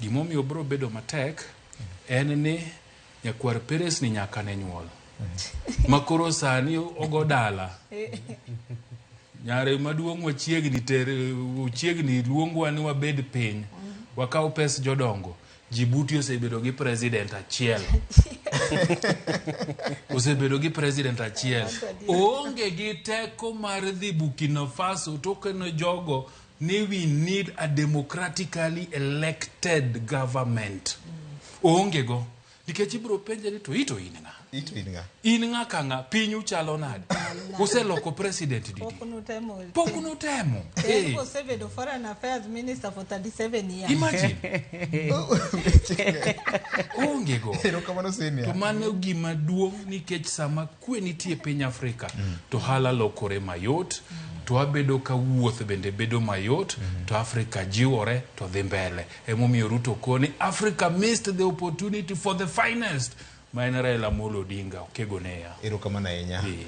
Gimomiyo biro bedo matek en ni nyakwar Peres ni nyaka ne nyuol. Ma koro sani ogo dala. Nyare maduong' wachiegni ter chiegni luongwa ni wabed piny. Wakaw pes jodongo. Djibouti osebedo gi president achiel. Osebedo gi president achiel. Oonge gi teko mar dhi Burkina Faso to keno jogo ni we need a democratically elected government. Oonge go. Nikech ibiro penje ni to ito in ng'a? Ito in ng'a? In ng'a ka ng'a? Pinyu chalo nade? Useloko president didi? Pok nutemo. Pok nutemo. En osebedo foreign affairs minister for 37 years. Imagine. Onge go. Erokamano senior. To mano gima duong' nikech sama kwe nitie piny Afrika to ohala lokore mayot to wabedo ka wuoth bende bedo mayot to Afrika jiwore to dhi mbele. Emomiyo Ruto koni Africa missed the opportunity for the finest ma en Raila Amolo Odinga Okego Neya. Erokamano ahinya. Eh.